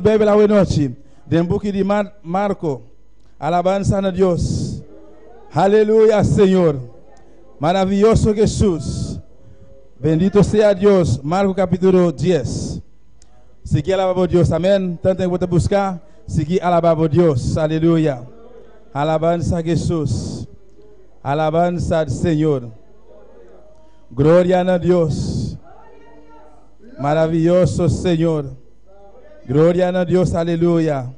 Bijbel awe nochi den buki di Marco. Alabanza na Dios. Aleluya, Señor. Maravilloso Jesús. Bendito sea Dios. Marco capítulo 10. Sigui alaba Dios. Amén. Tanto que você buscar, sigui alaba Dios. Aleluya. Alabanza a Jesús. Alabanza al Señor. Gloria a Dios. Maravilloso Señor. Gloria a Dios. Aleluya.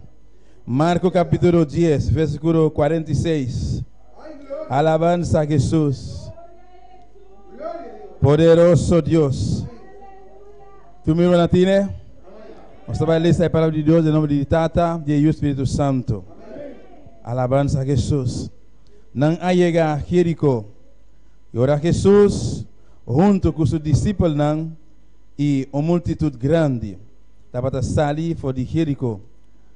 Marco capítulo 10, versículo 46. Alabanza a Jesús. Poderoso Dios. Tu mi hermana tiene? Nos ta lesa e palabra di Dios den nòmber di Tata, di Yu, Spiritu Santu. Alabanza a Jesús. Nan a yega Jericó. I ora Jesús, huntu ku su disipelnan i un multitut grandi, tabata sali for di Jericó,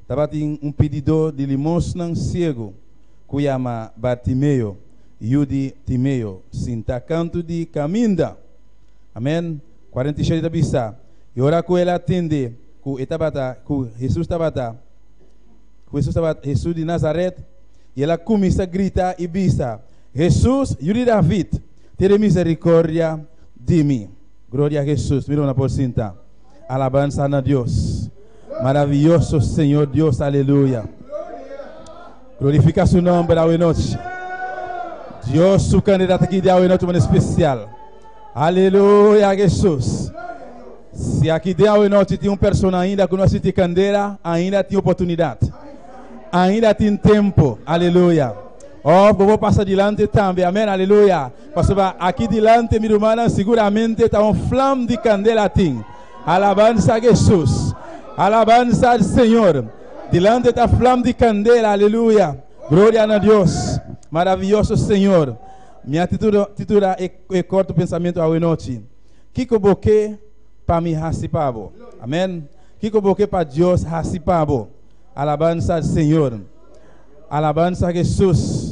tabatin un pididó di limosnan siegu ku yama Bartimeo, yu di Timeo, sintá kantu di kaminda. Amèn. 47 ta bisa, I ora ku el a tende ku e tabata, ku Hesus tabata, ku Hesus tabata, Hesus di Nazaret, i el a kuminsá grita i bisa, Hesus, yu di David, tene miserikordia di mi. Gloria a Hesus. Mira una por sinta. Alabansa na Dios. Maraviyoso Señor Dios, aleluya. Glorifica su nomber awe nochi. Dios su candela ta aki di awe nochi manera especial. Aleluya, Hesus. Si aki di awe nochi tin un persona ainda ku no a sinti candela, ainda tin oportunidad. Ainda tin tempo. Aleluya. Oh, bo por pasa dilanti tambe. Amén, aleluya. Pasobra aki dilanti, mi rumannan, siguramente ta un flam di candela tin. Alabansa a Hesus. Alabansa al Señor. Dilanti ta flam di candela, aleluya. Gloria na Dios. Maravilloso Señor. Mi a titula e, e corto pensamiento awe nochi. Kiko bo ke pa mi hasi pa bo? Amén. Kiko bo ke pa Dios hasi pa bo? Alabansa al Señor. Alabansa a Hesus.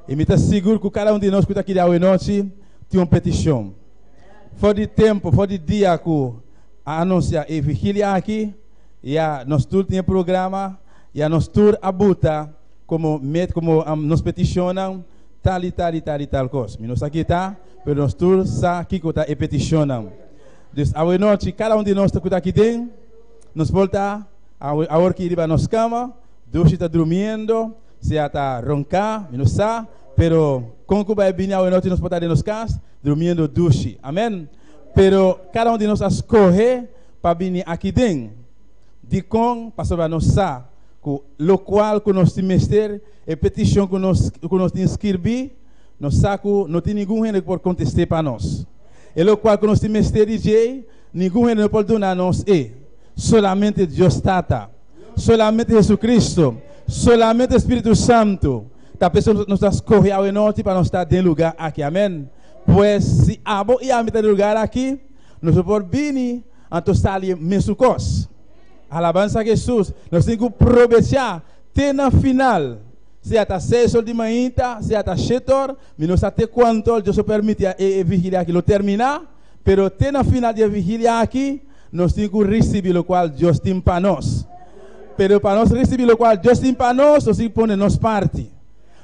I mi ta sigur ku kada un di nos ku ta aki di awe nochi tin un petishon. For di tempu, for di dia ku a anunsiá e vigilia aki, ya nos tur tin e programa, ya nos tur a buta komo met, komo nos petishonnan tal i tal i tal i tal kos. Mi no sa ki ta, pero nos tur sa kiko ta e petishonnan. Dus awe nochi kada un di nos ku ta aki den, nos por ta awor ki riba nos kama, Dushi ta drumiendo, sea ta ronká, mi no sa, pero kon ku bai bini awe nochi nos por ta den nos kas drumiendo dushi. Amen. Pero kada un di nos a skohe pa bini aki den. Dikon? Pasobra nos sa ku lokual ku nos tin mester, e petishon ku nos ku nos tin skirbí, nos sa ku no tin ningun hende ku por kontest'é pa nos. E lokual ku nos tin mester di dje, ningun hende no por duna nos e, solamente Dios Tata. Solamente Jesucristo, solamente Spiritu Santu ta p'eso nos ta scoge awe nochi pa nos ta den lugar aki. Amen. Pues si abo y ami ta den lugar aki, nos no por bini anto sali mesun cos. Alabansa a Jesus. Nos tin cu probecha te na final. Sea ta seis or di mainta, sea ta shete or, mi no sa te cuanto or Dios lo permiti e vigilia aki lo termina, pero te na final di e vigilia aki, Nos tin ku risibí lokual Dios tin pa nos. Pero pa nos risibí lokual Dios tin pa nos, nos tin ku pone nos parti.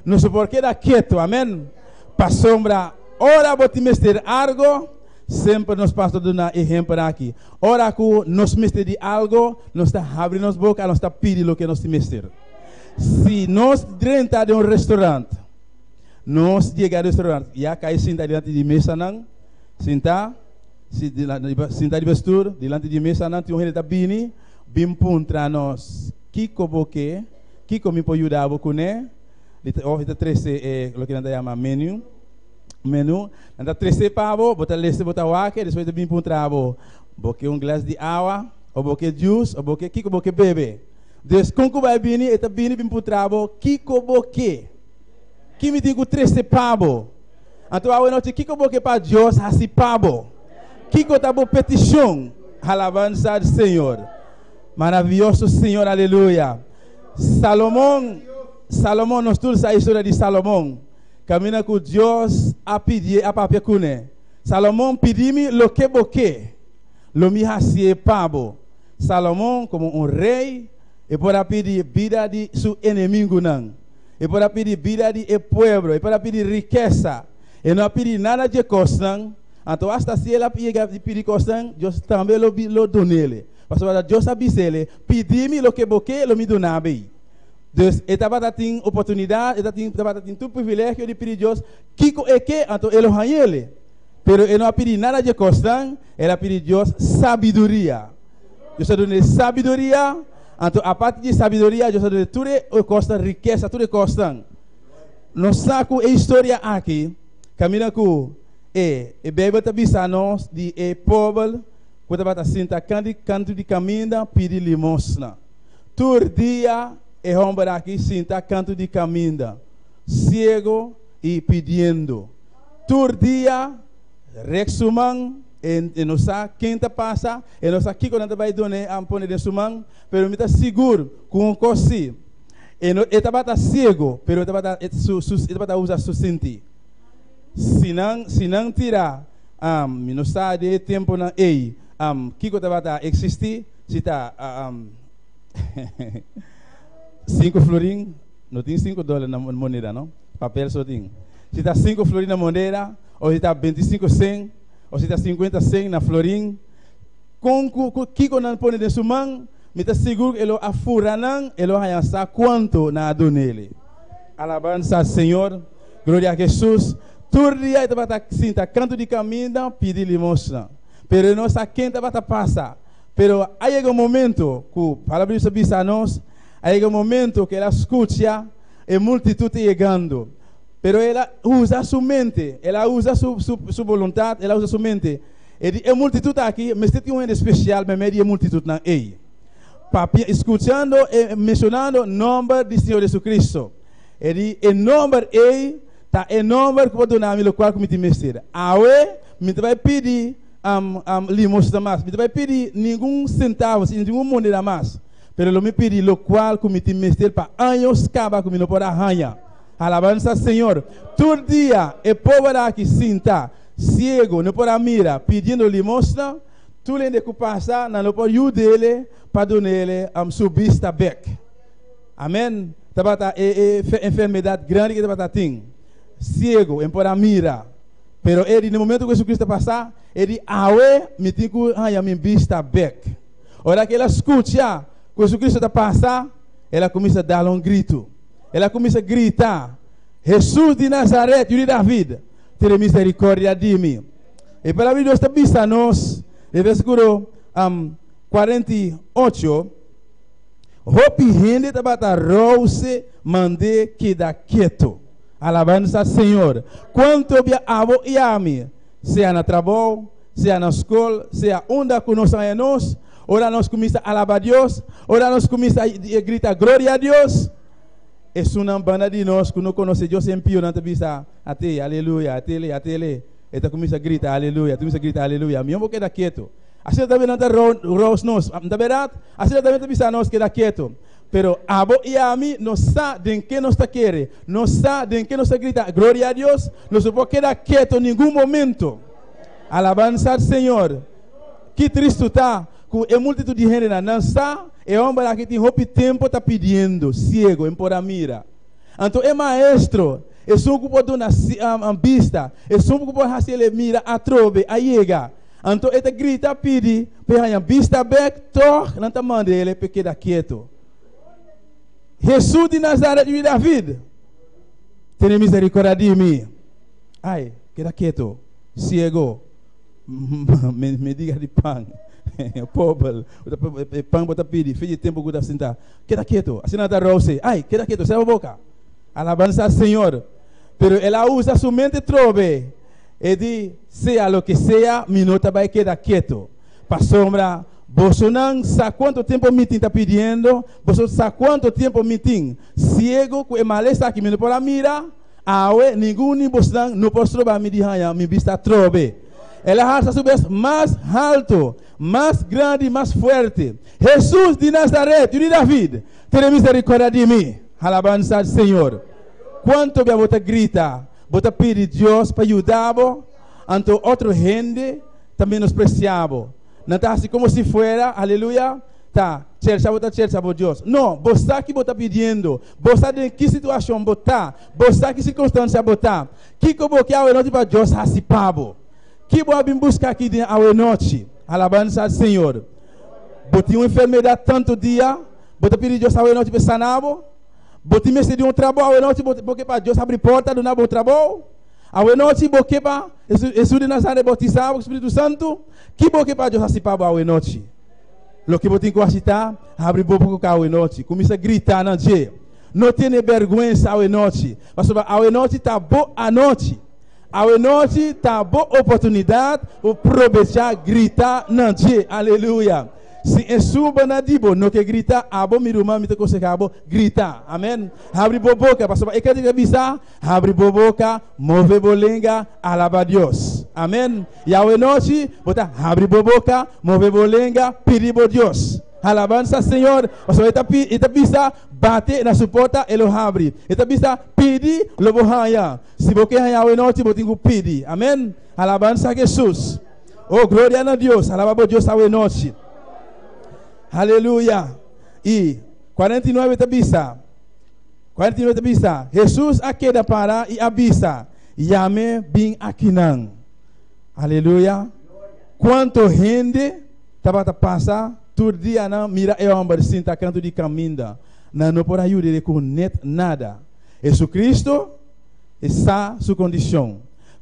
Nos no por keda ketu, amèn. Pasobra ora bo tin mester algu, semper nos pastor duna ehèmpel aki, ora ku nos mester di algu, nos ta habri nos boka, nos ta pidi loke nos tin mester. Si nos drenta den un restaurant, nos yega restaurant, ya kai sinta dilanti di mesanan, sinta. Si sinta riba stoel dilanti di mesanan tin un hende ta bini bin puntra nos kiko bo ke, kiko mi por yuda bo kuné, li ta òf e ta trese e loke nan ta yama menu, menu, nan ta trese pa bo, bo ta lesa bo ta wak e despues ta bin puntra bo, bo ke un glas di awa òf bo ke juice òf bo ke kiko bo ke bebe. Dus kon ku bai bini e ta bini bin puntra bo kiko bo ke, ki mi tin ku trese pa bo. Anto awe nochi kiko bo ke pa Dios hasi pa bo? Kiko ta bo petishon? Alabansa al Señor. Maravioso Señor, aleluya. Salomon, Salomon, nos tur sa historia di Salomon. Camina ku Dios a pidié, a papia kuné. Salomon, pidi mi loke bo ke, lo mi hasié pa bo. Salomon komo un rei e por a pidi bida di su enemigunan, e por a pidi bida di e pueblo, e por a pidi rikesa. E no a pidi nada dje kosnan. Anto asta si el a yega di pidi kosnan, Dios tambe lo lo dun'el. Pasobra Dios a bis'el, Pidi mi loke bo ke, lo mi duna bo. Dus e tabata tin oportunidat, e tatin tabata tin tur privilegio di pidi Dios kiko e ke, anto e lo hañ'el. Pero e no a pidi nada dje kosnan, el a pidi Dios sabiduria. Dios a dun'é sabiduria, anto aparte di sabiduria, Dios a dun'é tur e kosnan, rikesa, tur e kosnan. Nos sa ku e historia aki kaminda ku e e Beibel ta bisa nos di e pober ku tabata sinta kantu di kaminda pidi limosna. Tur dia e hòmber aki sinta kantu di kaminda, siego i pidiendo. Tur dia rek su man, e no sa ken ta pasa, e no sa kiko nan ta bai dun'é a pone den su man, pero mi ta sigur ku un kos si, e no e tabata siego, pero e tabata su su e tabata usa su sinti. Si nan si nan tira, mi no sa den e tempunan ei kiko tabata eksistí, Si ta 5 florin, no tin 5 dólar na moneda, no? Papel so tin. Si ta 5 florin na moneda, o si ta 25 cent, o si ta 50 cent na florin, kon ku, ku kiko nan pone den su man, mi ta sigur ku e lo a fura nan, e lo haña sa kuantu nan a dun'el. Alabansa al Señor, gloria a Jesus. Tur dia e tabata sinta kantu di kaminda pidi limosna, pero e no sa ken tabata pasa. Pero a yega un momento ku Palabra di Dios ta bisa nos, a yega un momento ku el a skucha e multitut ta yegando. Pero el a usa su mente, el a usa su, su, su boluntat, el a usa su mente. E di, e multitut aki mester tin un hende spesial meimei di e multitutnan ei. Papia, skuchando e menshonando nòmber di Señor Jesucristo. E di, e nòmber ei ta e nòmber ku bo duna mi lokual ku mi tin mester. Awe mi ta bai pidi limosna mas. Mi ta bai pidi ningun centavo, si ningun moneda mas, pero lo mi pidi locual cu mi tin mester pa años caba cu mi no por a haña. Alabanza Señor! Tur dia e pober aki sinta, ciego, no por a mira, pidiendo limosna. Tur hende cu pasa, nan no por yud'ele pa dun'ele su bista bek. Amen. Tabata e enfermedad grandi cu e tabata tin. Ciego, e no por a mira. Pero e di, na momento ku Jesucristo a pasa, e di, Awe mi tin ku haña mi bista bek. Ora ku el a skucha ku Jesucristo ta pasa, el a kuminsá dal un gritu. El a kuminsá grita, Jesus di Nazaret, yu di David, tene miserikordia di mi. E Palabra di Dios ta bisa nos den versíkulo 48, Hopi hende tabata rouse mand'é keda ketu. Alabansa Señor. Cuanto bia abo y ami, sea na trabou, sea na scol, sea unda cu nos haña nos, ora nos cuminsa alaba Dios, ora nos cuminsa grita gloria a Dios, esunnan banda di nos cu no conoce Dios en pio nan ta bisa, Ate, aleluya, atele, atele. E ta cuminsa grita aleluya, ta cuminsa grita aleluya. Mihor bo keda keto. Asina tambe nan ta roos nos, ta berdad? Asina tambe ta bisa nos keda keto. Pero abo i ami no sa den ke nos ta kere, no sa den ke nos ta grita gloria a Dios, nos no por keda keto ningun momento. Alabansa al Señor. Ki tristu ta ku e multitud di hendenan nan sa e homber aki tin hopi tempo ta pidiendo, ciego, en por a mira. Anto e maestro, esun ku por duna bista, esun ku por hasi el e mira atrobe, a yega. Anto e ta grita pidi pa e haña bista bek, tòg nan ta manda el pa e keda ketu. Hesus di Nazaret, yu di David, tene miserikordia di mi. Ai, keda ketu, siego, mendiga di pan, pobel, e pan bo ta pidi, fe di tempu ku ta sinta. Keda ketu. Asina nan ta rouse. Ai, keda ketu, sera bo boka. Alabansa al Señor. Pero el a usa su mente trobe. E di, Sea loke sea, mi no ta bai keda ketu. Pasobra bosonan sa kuantu tempu mi tin ta pidiendo, boso sa kuantu tempu mi tin siegu ku e malesa aki mi no por a mira. Awe ningun di bosonan no por stroba mi di haña mi bista atrobe. El a halsa su bes mas haltu, mas grandi, mas fuerte, Hesus di Nazaret, yu di David, tene miserikordia di mi! Alabansa al Señor! Kuantu bia bo ta grita? Bo ta pidi Dios pa yuda bo, anto otro hende ta menospresia bo. Nan ta hasi komo si fuera, aleluya, ta chercha bo ta chercha bo Dios. No, bo sa ki bo ta pidiendo. Bo sa den ki situashon bo ta. Bo sa ki sirkunstansia bo ta. Kiko bo ke awenochi pa Dios hasi pa bo? Ki bo a bin buska aki den awenochi? Alabansa al Señor. Bo tin un enfermedat tantu dia, bo ta pidi Dios awenochi pa e sana bo? Bo tin mester di un trabou awenochi, bo ke pa Dios habri porta duna bo un trabou? Awenochi bo ke pa Hesus di Nazaret bautisa bo ku Spiritu Santu? Ki bo ke pa Dios hasi pa bo awenochi? Loke bo tin ku hasi ta habri bo boka awenochi, kuminsá grita na dje. No tene bèrgwensa awenochi, pasobra awenochi ta bo anochi. Awenochi ta bo oportunidat pa probechá grita na dje. Aleluya! Si esun bo na di bo no ke grita, abo mi ruman mi ta konsehá bo, grita. Amèn. Habri bo boka, pasobra e kantika ta bisa, Habri bo boka, move bo lenga, alabá Dios. Amèn. I awenochi bo ta habri bo boka, move bo lenga, pidi bo Dios. Alabansa Señor, pasobra e ta e ta bisa, bate na su porta, e lo habri. E ta bisa, pidi, lo bo haña. Si bo ke haña awenochi, bo tin ku pidi. Amèn. Alabansa Jesus. Oh, gloria na Dios. Alaba bo Dios awenochi. Aleluya. I 49 ta bisa, 49 ta bisa, Jesus a keda para i a bisa, Yam'é bin akinan. Aleluya. Kuantu hende tabata pasa tur dianan mira e hòmber sinta kantu di kaminda. Nan no por a yuda ku net nada. Jesucristo e sa su kondishon.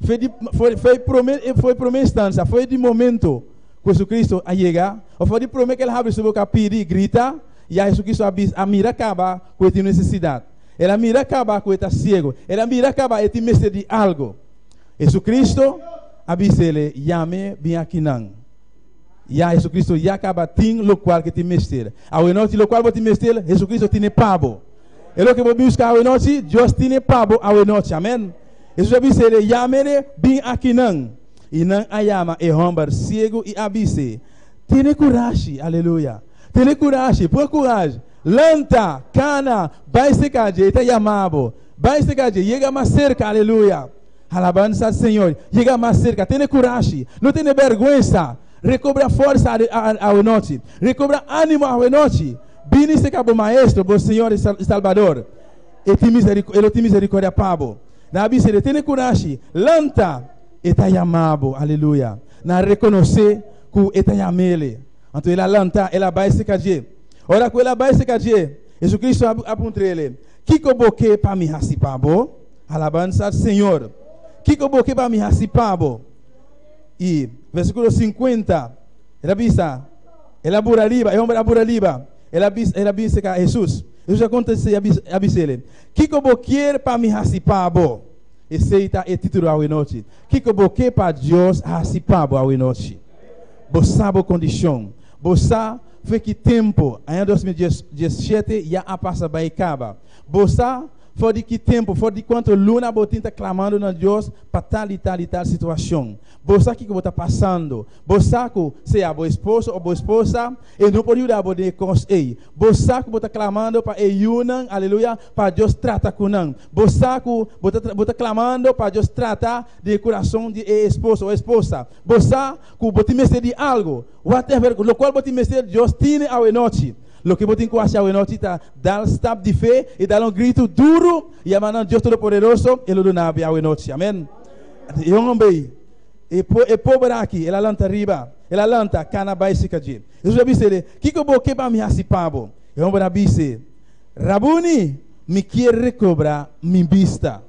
Foi di foi foi promé foi promé instansia, foi di momento ku Jesucristo a yega, òf foi di promé ku el habri su boka a pidi i grita, ya Jesucristo a bisa a mira kaba ku e tin nesesidat. El a mira kaba ku e ta siego. El a mira kaba e tin mester di algu. Jesucristo a bis'ele, Yam'e bin akinan. Ya Jesucristo ya kaba tin lokual ke tin mester. Awenochi lokual bo tin mester, Jesucristo tine pa bo. E loke bo buska awenochi, Dios tine pa bo awenochi. Amen. Jesus a bis'ele, Yam'e bin akinan. I nan a yama e hòmber siegu i a bis'e, Tene kurashi! Aleluya! Tene kurashi! Pua kurashi! Lanta! Kana! Bai serka dje, e ta yama bo. Bai serka dje, yega mas serka, aleluya! Alabansa al Señor! Yega mas serka, tene kurashi, no tene bèrgwensa. Rekobra forsa awenochi, rekobra ánimo awenochi. Bini serka bo Maestro, bo Señor i Salbador. E tin e lo tin miserikòrdia pa bo. Nan a bisa el, Tene kurashi, lanta! E ta yama bo, aleluya! Nan a rekonosé ku e ta yam'el. Anto el a lanta, el a bai serka dje. Ora ku el a bai serka dje, Jesucristo a puntra el, Kiko bo ke pa mi hasi pa bo? Alabansa al Señor! Kiko bo ke pa mi hasi pa bo? I versíkulo 50, el a bisa, El a bura riba, e homber a bura riba, el a bisa, el a bin serka Hesus. Hesus a kontest'é i a bis'el, Kiko bo kier pa mi hasi pa bo? Esei ta e título awenochi. Kiko bo ke pa Dios hasi pa bo awenochi? Bo sa bo kondishon. Bo sa fe ki tempu, aña 2017 ya a pasa bai kaba. Bo sa for di ki tempu, for di kuantu luna bo tin ta klamando na Dios pa tal i tal i tal situashon. Bo sa kiko bo ta pasando. Bo sa ku sea bo esposo òf bo esposa e no por yuda bo den e kos ei. Bo sa ku bo ta klamando pa e yunan, aleluya, pa Dios trata ku nan. Bo sa ku bo ta bo ta klamando pa Dios trata den e kurason di e esposo òf esposa. Bo sa ku bo tin mester di algu. Whatever, lokual bo tin mester, Dios tine awenochi. Loke bo tin ku hasi awenochi ta dal stap di fe i dal un gritu duru i yama nan Dios Todopoderoso, e lo duna bo awenochi. Amen. E homber ei, e po, e pober aki, el a lanta riba, el a lanta, kana bai sika dje. Jesus a bisa el, Kiko bo ke pa mi hasi pa bo? E homber a bis'é, Rabuni, mi kier rekobra mi bista.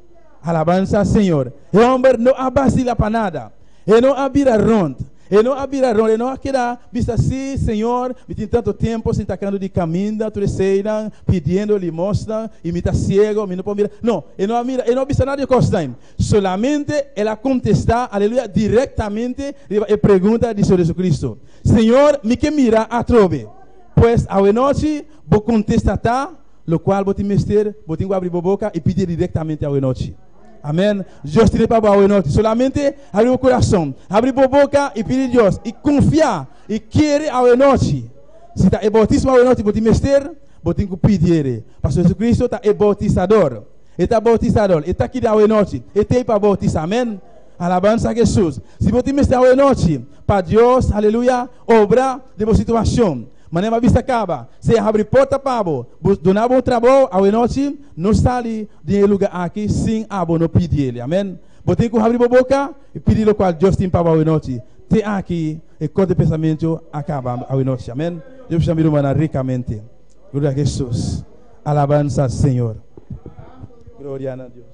Alabansa Señor. E homber no a basila pa nada. E no a bira rond. E no a bira rond. E no a keda bisa, Sí, Señor, mi tin tanto tempo sinta kantu di kaminda, tur eseinan, pidiendo limosna, i mi ta siego, mi no por mira. No, e no a mira, e no a bisa nada di e kosnan. Solamente el a kontestá, aleluya, direktamente riba e pregunta di Señor Jesucristo, Señor, mi ke mira atrobe. Pues, awenochi, bo kontesta ta, lokual bo tin mester, bo tin ku abri bo boka i pidi direktamente awenochi. Amen. Dios tene pa bo awenochi. Solamente habri bo kurason, habri bo boka i pidi Dios i konfia i kere awenochi. Si ta e boutismo awenochi bo tin mester, bo tin ku pidiere. Pasobra Jesucristo ta e Boutisador. E ta Boutisador. E ta keda awenochi. E t'ei pa boutisa. Amen. Alabansa a Jesus. Si bo tin mester awe nochi pa Dios, aleluya, obra den bo situacion, manera bo a bisa caba, sea habri porta pa bo, bo duna bo un trabou awe nochi, no sali den e lugar aki sin abo no pidi el. Amen. Bo tin cu habri bo boca y pidi locual Dios tin pa bo awe nochi. Te aki e corte pensamento a caba awe nochi. Amen. Dios bishita mi rumannan ricamente. Gloria a Jesus. Alabansa al Señor. Gloria na Dios.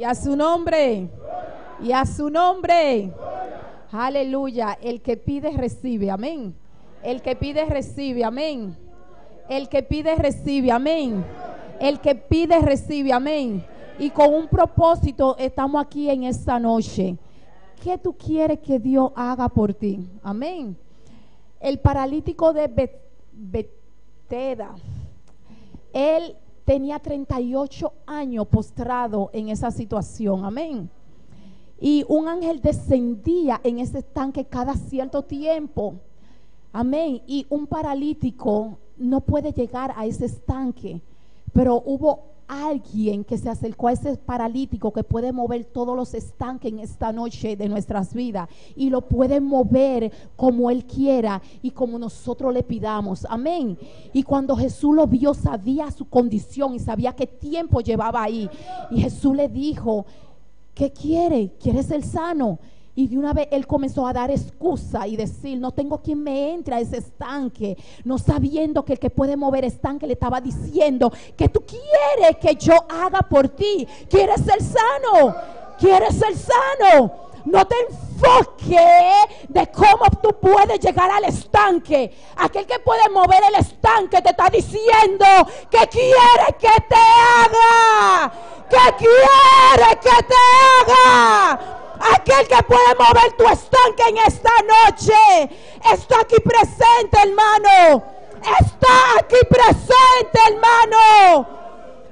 Y a su nombre. Y a su nombre. Aleluya. El que pide, recibe. Amén. El que pide, recibe. Amén. El que pide, recibe. Amén. El que pide, recibe. Amén. Y con un propósito estamos aquí en esta noche. ¿Qué tú quieres que Dios haga por ti? Amén. El paralítico de Beteda, él tenía 38 años postrado en esa situación. Amén. Y un ángel descendía en ese estanque cada cierto tiempo. Amén. Y un paralítico no puede llegar a ese estanque. Pero hubo alguien que se acercó a ese paralítico que puede mover todos los estanques en esta noche de nuestras vidas y lo puede mover como él quiera y como nosotros le pidamos. Amén. Y cuando Jesús lo vio, sabía su condición y sabía qué tiempo llevaba ahí. Y Jesús le dijo, ¿qué quiere? ¿Quiere ser sano? Y de una vez él comenzó a dar excusa y decir, no tengo quien me entre a ese estanque, no sabiendo que el que puede mover estanque le estaba diciendo, ¿qué tú quieres que yo haga por ti? ¿Quieres ser sano? ¿Quieres ser sano? No te enfoques de cómo tú puedes llegar al estanque. Aquel que puede mover el estanque te está diciendo que quiere que te haga. ¿Qué quiere que te haga? Aquel que puede mover tu estanque en esta noche está aquí presente, hermano. Está aquí presente, hermano.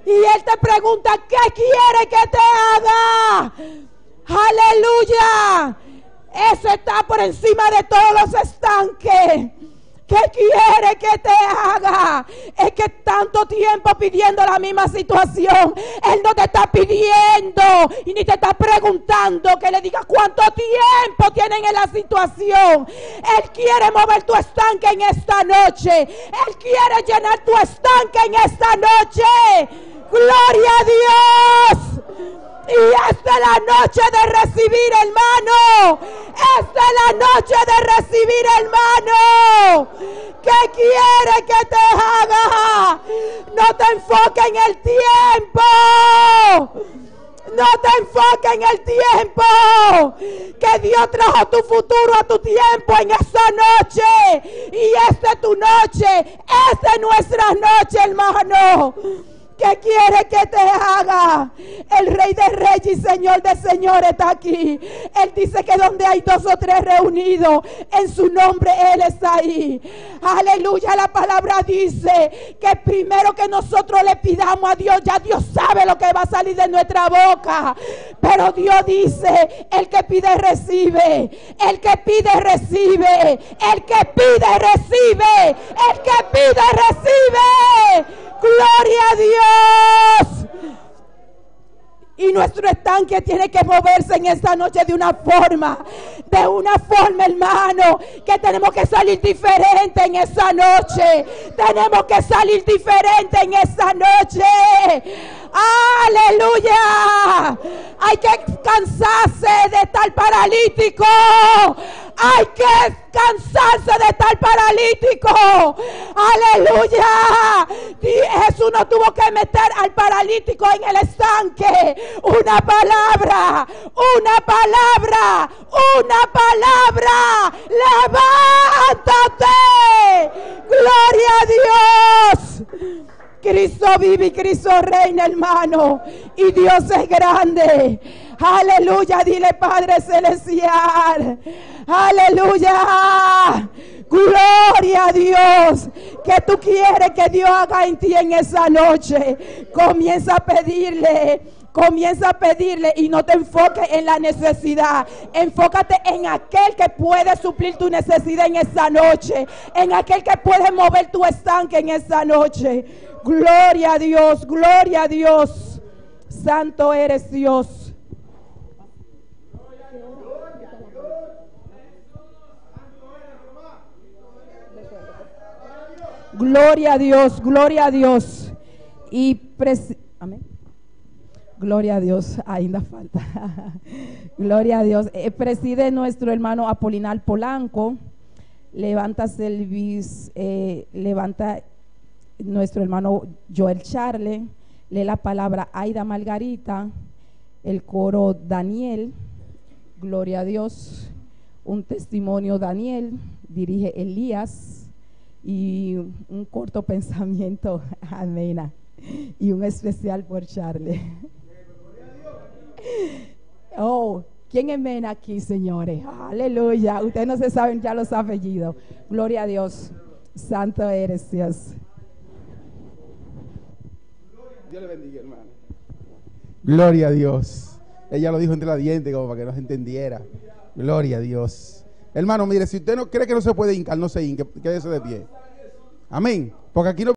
Y él te pregunta, ¿qué quiere que te haga? Aleluya. Eso está por encima de todos los estanques. ¿Qué quiere que te haga? Es que tanto tiempo pidiendo la misma situación. Él no te está pidiendo y ni te está preguntando que le digas cuánto tiempo tienen en la situación. Él quiere mover tu estanque en esta noche. Él quiere llenar tu estanque en esta noche. ¡Gloria a Dios! Y esta es la noche de recibir, hermano. Esta es la noche de recibir, hermano. ¿Qué quiere que te haga? No te enfoques en el tiempo. No te enfoques en el tiempo. Que Dios trajo tu futuro a tu tiempo en esta noche. Y esta es tu noche. Esta es nuestra noche, hermano. ¿Qué quiere que te haga? El Rey de Reyes y Señor de Señores está aquí. Él dice que donde hay dos o tres reunidos en su nombre, Él está ahí. Aleluya, la palabra dice que primero que nosotros le pidamos a Dios, ya Dios sabe lo que va a salir de nuestra boca. Pero Dios dice, el que pide recibe, el que pide recibe, el que pide recibe, el que pide recibe. Gloria a Dios. Y nuestro estanque tiene que moverse en esta noche de una forma, de una forma, hermano, que tenemos que salir diferente en esta noche. Tenemos que salir diferente en esta noche. ¡Aleluya! Hay que cansarse de estar paralítico. Hay que cansarse de estar paralítico. ¡Aleluya! Jesús no tuvo que meter al paralítico en el estanque. Una palabra, una palabra, una palabra. ¡Levántate! ¡Gloria a Dios! Cristo vive y Cristo reina, hermano. Y Dios es grande. Aleluya, dile Padre Celestial. Aleluya. Gloria a Dios. ¿Qué tú quieres que Dios haga en ti en esa noche? Comienza a pedirle. Comienza a pedirle y no te enfoques en la necesidad. Enfócate en aquel que puede suplir tu necesidad en esa noche. En aquel que puede mover tu estanque en esa noche. Gloria a Dios, gloria a Dios. Santo eres Dios. Gloria a Dios, gloria a Dios. Y amén. Gloria a Dios, ainda falta. Gloria a Dios. Preside nuestro hermano Apolinar Polanco. Levanta service, levanta nuestro hermano Joel Charle. Lee la palabra Aida Margarita. El coro Daniel. Gloria a Dios. Un testimonio Daniel. Dirige Elías. Y un corto pensamiento, amén. Y un especial por Charlie. Oh, ¿quién es Mena aquí, señores? Aleluya. Ustedes no se saben ya los apellidos. Gloria a Dios. Santo eres Dios. Dios le bendiga, hermano. Gloria a Dios. Ella lo dijo entre la dientes como para que no se entendiera. Gloria a Dios. Hermano, mire, si usted no cree que no se puede hincar, no se hinque, quédese de pie. Amén. Porque aquí no